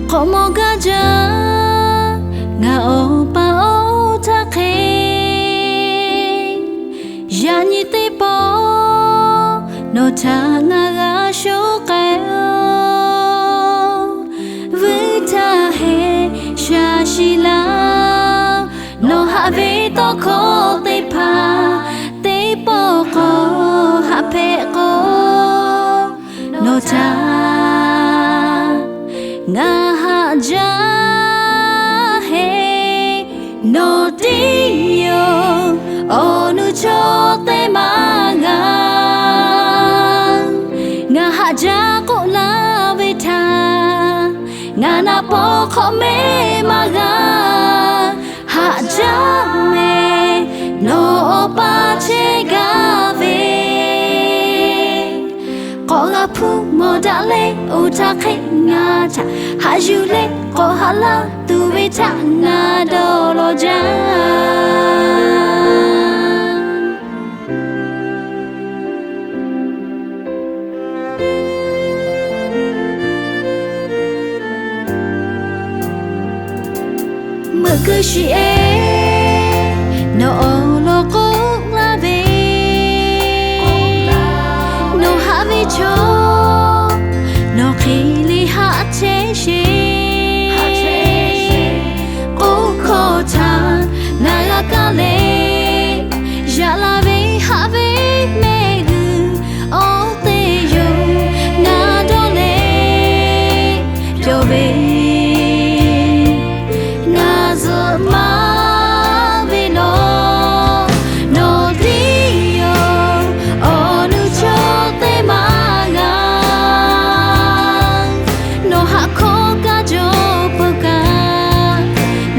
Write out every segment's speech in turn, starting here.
K'awꞈ mawˬ gaˇ jaˇ, ngaˬ awˬ pa oˇ htaˇ hk'e. Yaꞈ nyi teˇ pawˆ nawˬ htaꞈ ngaˬ g'a shoˉ k'ai-oˬ. Vuiˇ htaˇ heˆ shaˍ shiˍ laˇ, nawˬ haꞈ ve tawˇ hkawˇ teˇ hpaˍ, teˇ pawˆ k'awꞈ haꞈ hpehꞈ k'o, nawˬ htaꞈ ngaˬ haꞈ jaˇ heˆ. Nawˬ tiˉ yoˬ awˬ nu chaw teˇ maˇ g'a. Ngaˬ haꞈ jaˇ k'oˆ laˇ ve htaꞈ ngaˬ naˍ paw hk'awꞈ mehˆ maˇ g'a. Haꞈ jaˇ mehˍ nawˬ awˬ pa chehˇ gaˇ ve. K'awꞈ g'a hpuˇ mawˬ daꞈ leh, oˇ htaˇ hk'e ngaˬ htaꞈ haꞈ yuˬ leh k'awꞈ haꞈ laˇ tuˬ ve htaꞈ ngaˬ dawˇ law jaˇ. Meuꞈ keu shiˍ eˬ, nawˬ awˬ lawn k'oˆ laˇ ve, nawˬ haꞈ ve chaw nawˬ hk'e le haꞈ chehˇ sheˍ. K'oˆ hkawˇ htaꞈ ngaˬ g'a kaˇ leh, yaꞈ la ve haꞈ ve mehˆ g'uiˬ awˬ teˇ yoˬ ngaˬ dawˇ leh, yawˇ ve ngaˬ zuhꞈ maˍ ve lawˬ. Nawˬ tiˉ yoˬ awˬ nu chaw teˇ maˇ g'a. Nawˬ haꞈ hkawˇ kaˇ jaw peuˬ kaꞈ,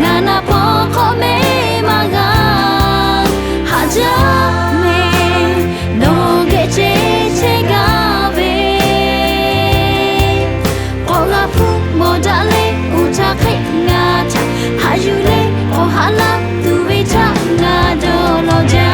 ngaˬ naˍ paw hk'awꞈ mehˆ maˇ g'a. Haꞈ jaˇ mehˍ nawˬ geh ceh chehˇ gaˇ ve. K'awꞈ g'a hpuˇ mawˬ daꞈ leh, oˇ htaˇ hk'e ngaˬ htaꞈ haꞈ yuˬ leh k'awꞈ haꞈ laˇ tuˬ ve htaꞈ ngaˬ dawˇ law jaˇ.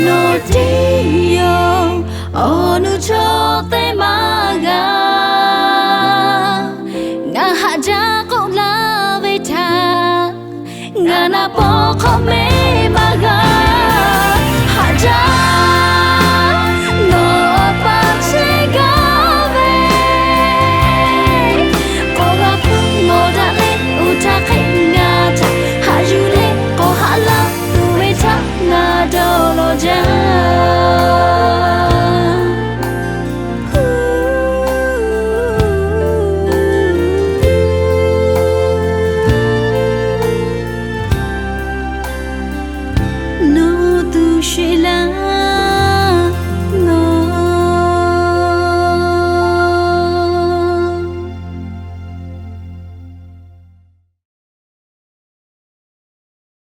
Nawˬ tiˉ yoˬ awˬ nu chaw teˇ maˇ g'a. Ngaˬ haꞈ jaˇ k'oˆ laˇ ve htaꞈ ngaˬ naˍ paw hk'awꞈ mehˆ maˇ g'a. Haꞈ jaˇ nawˬ awˬ pa chehˇ gaˇ ve. K'awꞈ g'a hpuˇ mawˬ daꞈ leh, oˇ htaˇ hk'e ngaˬ htaꞈ haꞈ yuˬ leh k'awꞈ haꞈ laˇ tuˬ ve htaꞈ ngaˬ dawˇ law jaˇ. Nawˬ tuˬ sheˍ